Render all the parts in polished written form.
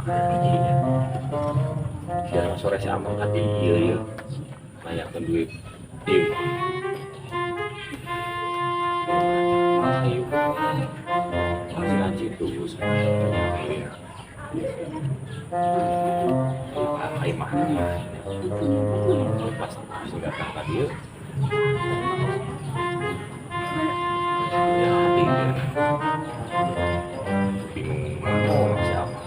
Hiji nya. Siang sore si Amang ka dieu ieu. Nanyakeun duit ieu. Ayo. Masih haji tulus. Tanya ayo mah. Pas sing datang ka dieu. Jadi dia bingung ngomong siapa.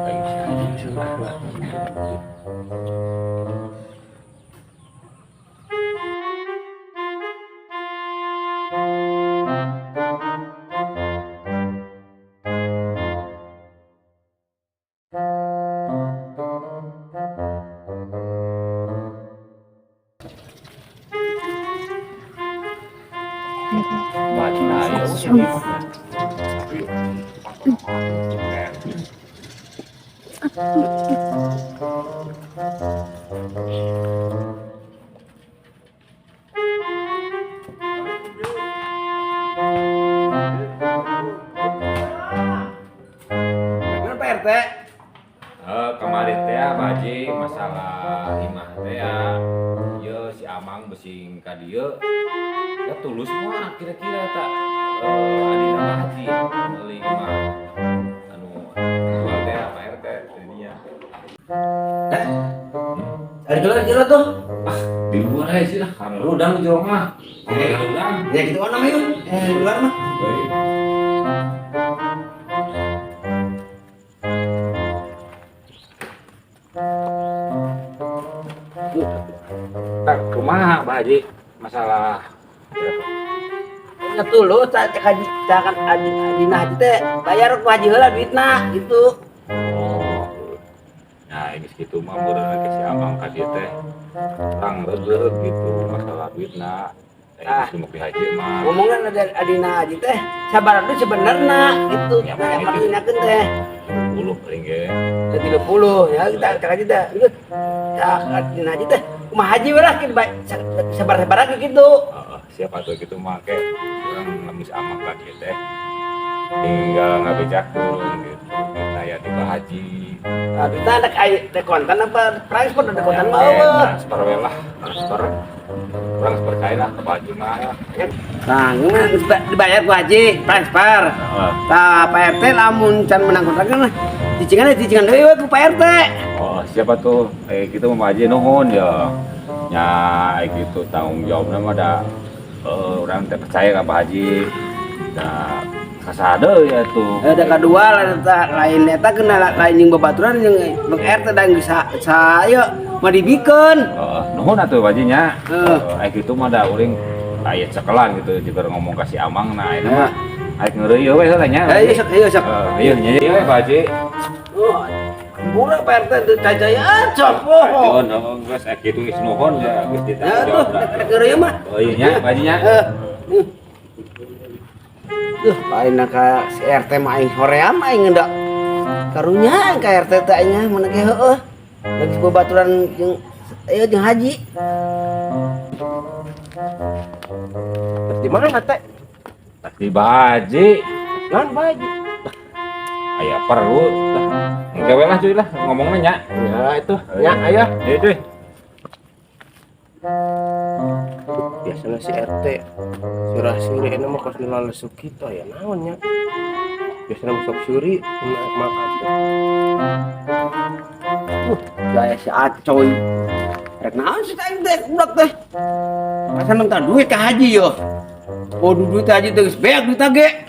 Ayo si haji sudah lah. Baca ayo. Bener Pak RT. Eh, kemarin teh Pak Haji masalah imah teh ya. Ieu si Amang besing ka dieu. Ya tulus mah kira-kira tak adina Pak Haji meuli imah anu jual teh Pak RT jadinya. Ada keluar kira tuh. Di luar aja sih lah, karena udang di jero mah. Eh, udang. Ya gitu orang yuk. Eh, di luar mah. Baik. Ntar, kumaha Pak Haji masalah Ya tulus cak cak haji cak kan haji adina haji teh bayar ku haji heula duitna gitu. Oh. Nah, ini segitu mah meureun ke si Amang ka dieu teh. Tang reugeuh gitu masalah duitna. Eh, Ah. geus di haji mah. Ngomongan ada adina haji teh sabar duit sebenarnya gitu. Ya, Nah, gitu. pertanyakeun teh. 10 paling ge. 30 ya kita cak haji teh. Geus cak adina haji teh kumaha haji we lah kieu sabar-sabar gitu. Heeh, siapa tuh gitu mah ke urang lamun si Amang ka dieu teh. Tinggal ngabejakeun gitu. Kita ya di Pak Haji. Nah, duitna ada ada kontan apa transfer ada kontan mah Ya, eueuh. transfer we lah, transfer. Transfer kain lah ke Pak Haji mah ya. Nah, gimana dibayar ku haji transfer. Heeh. Tah Pak RT lamun can menang kontrakan lah. Cicingan cicingan deui we ku Pak RT. Oh, siapa tuh? Eh, gitu mah Pak Haji nuhun ya. Ya, gitu tanggung jawabnya mah da orang teh percaya ka Pak Haji. Da kasade ya tuh. Ada kedua lain eta lain eta kena lain jeung babaturan jeung Bang RT dan sa saya mah dibikeun. Heeh, nuhun atuh Pak Haji nya. Heeh. Gitu mah da uring aya cekelan gitu juga ngomong ka si Amang nah ini Heeh. mah aing ngeureuyeuh we heula nya. Ayo sok ayo sok. Heeh, ieu nya ieu we Pak Haji. Oh, murah Pak RT teu cacayaan sok poho. Nuhun, heeh, geus kitu geus nuhun ya geus Ya ditanggung tuh, jawab. rek ngeureuyeuh mah. Oh iya nya Pak Haji nya. Heeh. Duh, lain ka si RT mah aing hoream aing ngedak. Karunya ka RT teh aing mah mun ge heueuh. Lagi babaturan jeung ieu jeung haji. Di mana teh? Di Pak Haji. Naon Pak Haji? Aya perlu lah. Engke we lah cuy lah ngomongnya nya. Ya itu, ya aya. Ayo cuy. Biasanya si RT surah suri ini mah kos nilai kita ya naonnya. Biasanya masuk suri makan teh. Gaya si Acoy. Rek naon sih aing teh budak teh. Masa minta duit ka haji yo. Oh duit haji teh geus beak duit ge.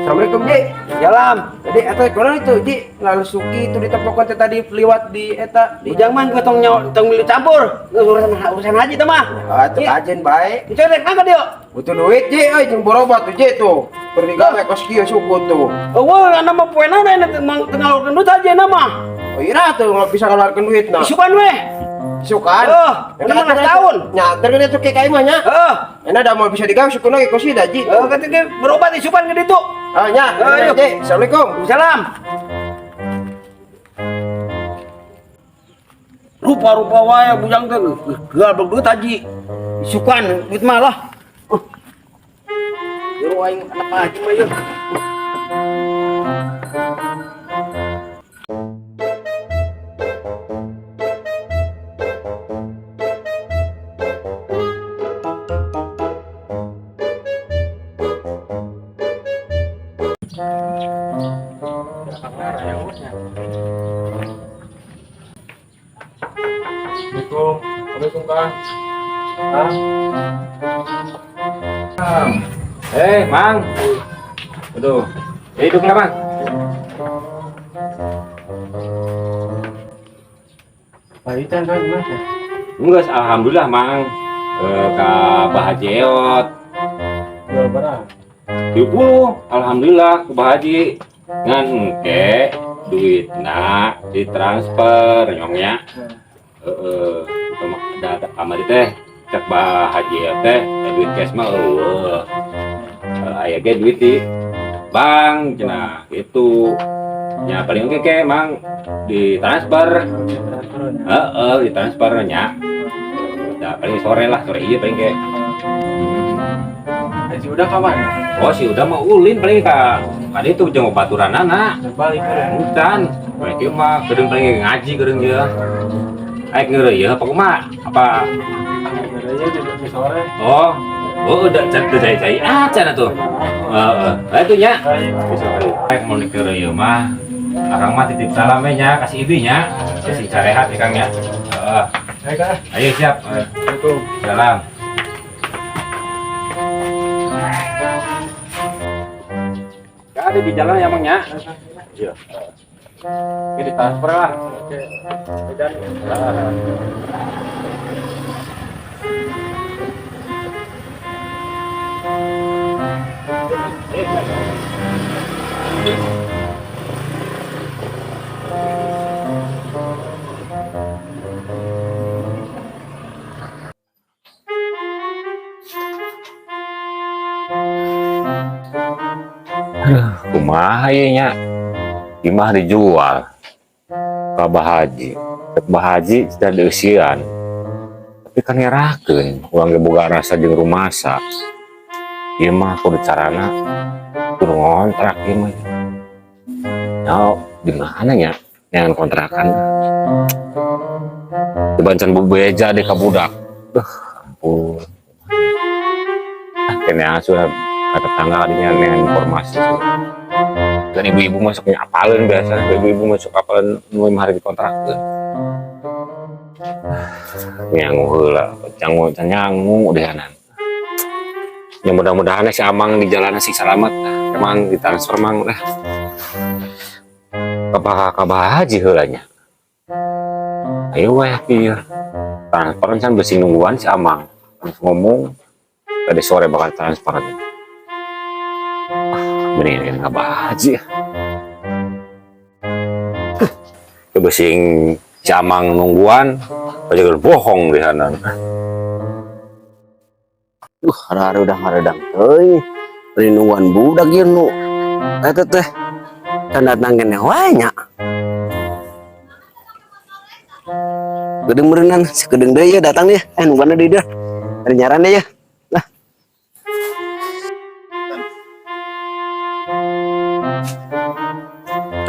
Assalamualaikum Ji. Jalam. Jadi eta kurang itu Ji, lalu suki itu ditepokon teh tadi liwat di eta di Ujang mah tong nyawa tong milu campur. Geus urusan urusan haji teh mah. Ah, itu kajen baik. Itu rek nangka dia. Butuh duit Ji, euy jeung borobat tuh Ji tuh. Bertiga we kos kieu suku tuh. Oh, wah, anda mah poe nana ini ngalurkeun duit aja nama. Oh iya tuh nggak bisa ngeluarkan duit nah. Isukan weh. Isukan. Oh, udah mah tahun. Nyanter kan itu kayak mah nya. Heeh. Enak dah mau bisa digawe syukur lagi kos ida Ji. Oh, ketika berobat isukan ke ditu. Ah nya, Ayo. Ji. Assalamualaikum. Salam. Rupa-rupa wae bujang teh geus duit haji. Isukan duit mah lah. Jero Aing anak Pak Haji mah yeuh. Assalamualaikum. Assalamualaikum, Kang. Kang. Eh, Mang. Aduh. Eh, hidup nggak, Mang? Pak Ican kan gimana? Enggak, alhamdulillah, Mang. Eh, ka Bah Haji Eot. Jual berapa? 70, alhamdulillah ke Bah Haji. Ngan engke duitna ditransfer nyongnya. Heeh, itu mah da kamari teh cek Bah Haji Eot teh duit cash mah eueuh. Aya ge duit di bank cenah gitu. Ya paling oke ke Mang ditransfer. Heeh, ditransfer nya. Nah, paling sore lah, sore iya paling ke. Eh, si udah kapan? Oh, si udah mau ulin paling ka ka itu jeung baturanana. Balik udah. Bukan. Paling kieu mah kedeung paling ngaji kedeung ieu. Aek ngeureuy ieu apa kumaha? Apa? Akhirnya juga di sore. Oh. Oh, udah cat teu cai-cai. Ah, cenah tuh. Heeh. Lah itu nya. Aek mau ngeureuy ieu mah. Akang mah titip salam we nya kasih ibu nya. Kasih carehat ya Kang ya. Heeh. Ayo, Kang. Ayo siap. Assalamualaikum. Salam. Ya ada di jalan ya Mang ya. Iya. Oke, ditransfer lah. Oke. Dan. Kumaha ieu nya? Imah dijual ka Bah Haji. Cek Bah Haji sudah dieusian. Tapi kan ngerakeun urang ge boga rasa jeung rumasa. Ieu mah kudu carana kudu ngontrak ieu mah. Ya, di mana nya? Neangan kontrakan. Coba can bebeja deh ka budak. Duh, ampun. Ah, kene asuh ka tetangga dinya neangan informasi. Dan ibu-ibu masuknya apaleun biasa, ibu-ibu masuk apaleun nu hari dikontrakeun. Nyangu heula, cangu nyangu dehanan. Ya mudah-mudahan si Amang di jalan sih selamat. Emang ditransfer Mang lah. Ka Bah Haji heula nya. Ayo weh kieu. Transfer can besi nungguan si Amang. Langsung ngomong tadi sore bakal transfer. Ah, mendingan ka Bah Haji. Besing si Amang nungguan, aja bohong dehanan. Hareudang-hareudang euy. Bari nungguan budak ieu nu eta teh. Can datang keneh wae nya. Geudeung meureunnan, sakedeung deui ye datang dia. Nungguan deui dia. Ari nyaran deui ye. Lah.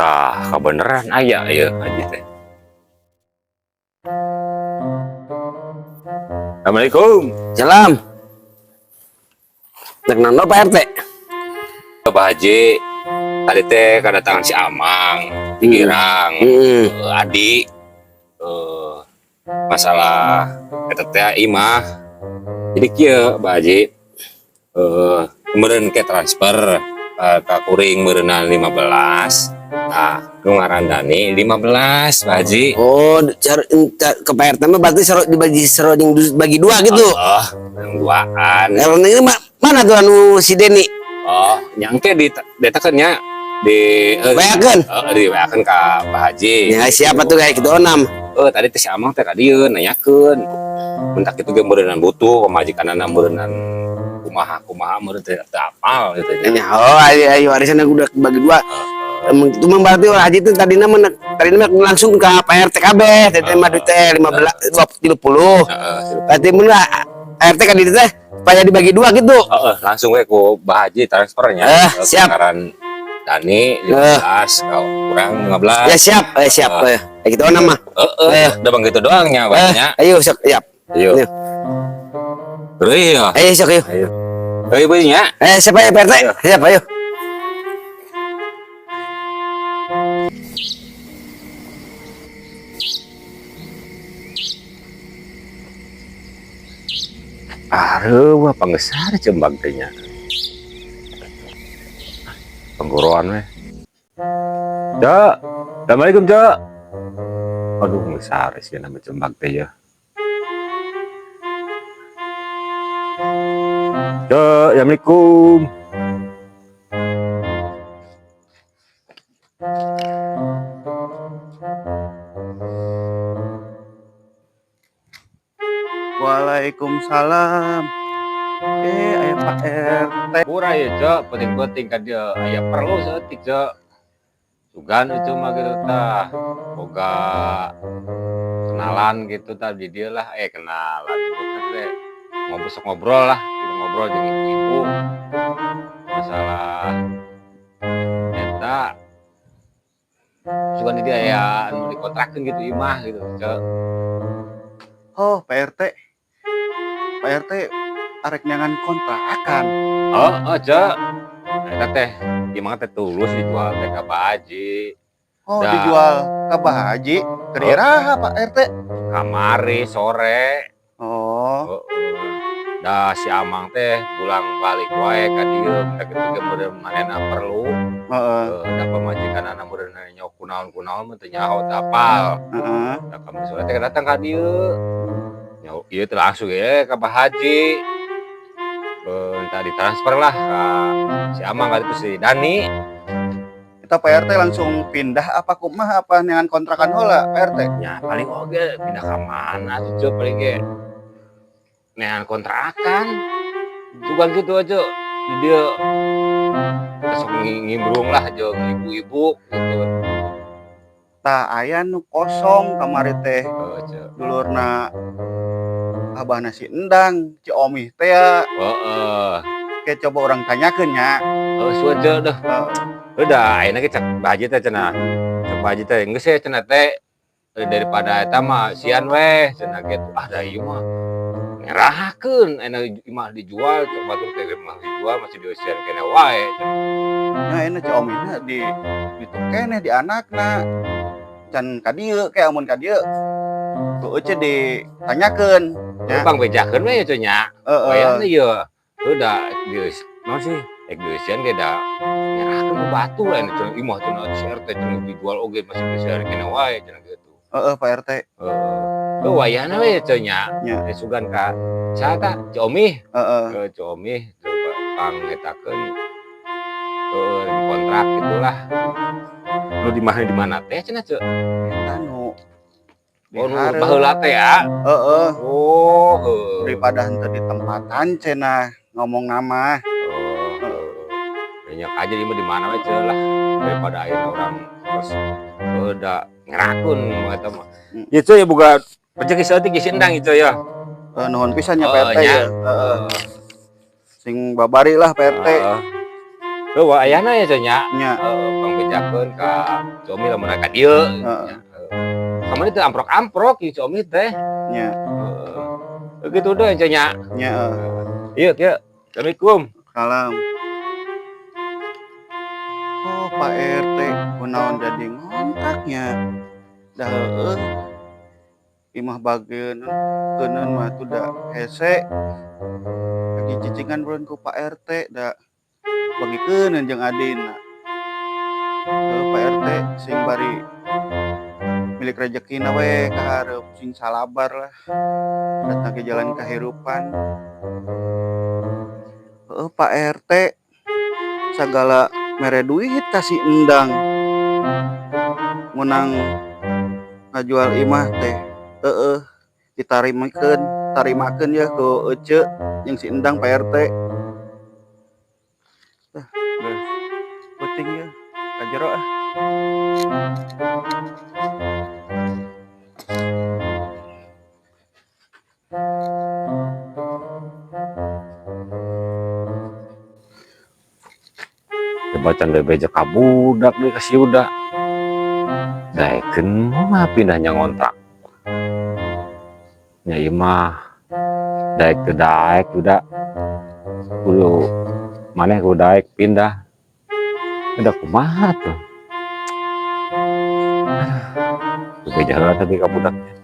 Tah, kabeneran aya ieu haji teh. Assalamualaikum. Salam. Rek nando Pak RT. Bah Haji, tadi teh kedatangan si Amang, Girang, Adi, masalah eta teh imah. Jadi kieu Bah Haji, kemarin ke transfer ka kuring meureunna 15. Nah, nu ngaran Dani 15 Pak Haji. Oh, ke Pak RT mah berarti sero dibagi sero jeung bagi dua gitu. Oh, yang duaan. Yang ini mana tuh anu si Deni? Oh, nyangke di detakeun nya di Bayakeun? Dibayakeun ka Pak Haji. Ya siapa tuh kayak gitu enam. Tadi teh si Amang teh ka dieu nanyakeun. Mun tak kitu ge meureunnan butuh pamajikanana meureunnan kumaha kumaha meureun teh teu apal gitu nya. Ya, oh, ayo, ayo warisan aku udah bagi dua. Emang itu mah berarti orang haji itu tadinya mah tadinya mah langsung ke Pak RT KB, tadi mah duit teh 15 20 30. Heeh. Berarti mun lah RT kan di teh Supaya dibagi dua gitu. Heeh, langsung we ku Bah Haji transfernya. Siap. Ngaran Dani 15, kau kurang 15. Ya siap, siap. Gitu nama. Heeh, udah bang gitu doang nya banyak. Ayo sok, siap. Ayo. Terus ya. Ayo sok ayo. Ayo. Ayo nya. Siapa ya Pak RT? Siap, ayo. Areuh pangesar cembang teh nya. Penggoroan we. Cok. Assalamualaikum, Cok. Aduh, ngesar sih nama cembang teh ya. Cok, Assalamualaikum. Waalaikumsalam. Aya Pak RT. Pura ya, Cok, penting-penting kan dia aya perlu saeutik, Cok. Sugan itu mah gitu tah. Boga kenalan gitu tah di dia lah, kenalan sebutna teh. Ngobrol sok ngobrol lah, gitu ngobrol jeung ibu. Masalah eta sugan di dia aya anu dikontrakeun gitu imah gitu, Cok. Oh, Pak RT. Pak RT arek nyangan kontrakan. Oh, Cok. Eta teh imah teh tulus dijual teh ka Pak Haji. Oh, Dah. dijual ka Pak Haji. Keur iraha Pak RT? Kamari sore. Oh. Heeh. Dah si Amang teh pulang balik wae ka dieu, da kitu ge meureun manehna perlu. Heeh. Da pamajikanana meureun nyok kunaon-kunaon mah teu nyaho teu apal. Heeh. Da kamari sore teh datang ka dieu. Nyaho ieu teh langsung ge ka Pak Haji. Entah ditransfer lah ka si Amang ka itu si Dani. Kita Pak RT langsung pindah apa kumaha apa neangan kontrakan heula Pak RT? Ya paling oge pindah ka mana tuh Cuk, paling ge neangan kontrakan. Cuman gitu aja di dia besok ngimbrung lah jeung ibu-ibu gitu. Tah aya nu kosong kamari teh. Heeh, Cuk. Dulurna abahna si Endang, Ci Omi teh ya. Heeh. Ke coba orang tanyakeun nya. Heeh, suwe Cuk dah. Heeh. Udah, ayeuna ge cek Bah Haji teh cenah. Cek Bah Haji teh geus we cenah teh daripada eta mah sian weh cenah gitu. Ah da ieu mah ngerahakeun ayeuna imah dijual cek batur teh imah dijual masih dieusian keneh wae cenah. Nya ayeuna Ci Omi na di ditu keneh di anakna. Can ka dieu ke amun ka dieu ku euceu ditanyakeun. Ya. Bang bejakeun we cenah nya. Heeh. Wayahna ieu. Udah geus naon sih? Ek dieusian ge da nyerahkeun ku batur ayeuna cenah imah cenah si RT cenah dijual oge masih dieusian keneh wae cenah gitu. Heeh, Pak RT. Heeh. Tuh wayahna we cenah nya. Nya. Sugan ka saha ta? Ci Omi. Heeh. Ci Omi coba pangetakeun kontrak gitulah. Lu di mana di mana teh cenah Ceu? Eta nu Oh, nu baheula teh ya. Heeh. Oh, heuh. Daripada henteu di tempatan cenah ngomong nama. Oh, banyak aja di mana we Ceu lah daripada ayeuna urang terus udah ngerakun eta mah. Ya Ceu ya boga rezeki saeutik si Endang itu ya. Nuhun pisan nya Pak RT ya. Heeh. Sing babari lah Pak RT. Heeh. Heuh, ayahna ya Ceu nya. Nya. Heeh, pangbejakeun ka Comi lamun ka dieu. Heeh. Kamari teh amprok-amprok ieu Comi teh. Nya. Heeh. Gitu deh Ceu nya. Nya. Ieu kieu. Assalamualaikum. Salam. Oh, Pak RT kunaon jadi ngontraknya. Dah heueuh. Imah bageun keuneun mah tuh da hese. Lagi cicingan beureun ku Pak RT da bagikeun jeung adina. Heuh Pak RT sing bari milik rejekina we kahareup sing salabar lah. Datang ke jalan kahirupan. Heuh Pak RT sagala mere duit kasih Endang. Menang ngajual imah teh. Heeh, ditarimakeun, tarimakeun ya ku Ece jeung si Endang Pak RT. Tah, geus penting ya ka jero ah. Coba can bebeja ka budak deui ka si Yuda. Daekeun mah pindahnya ngontrak. Nya ieu mah daek teu daek Yuda. Kudu maneh kudu daek pindah. Udah kumaha tuh? Aduh, bebeja heula tapi ka budaknya.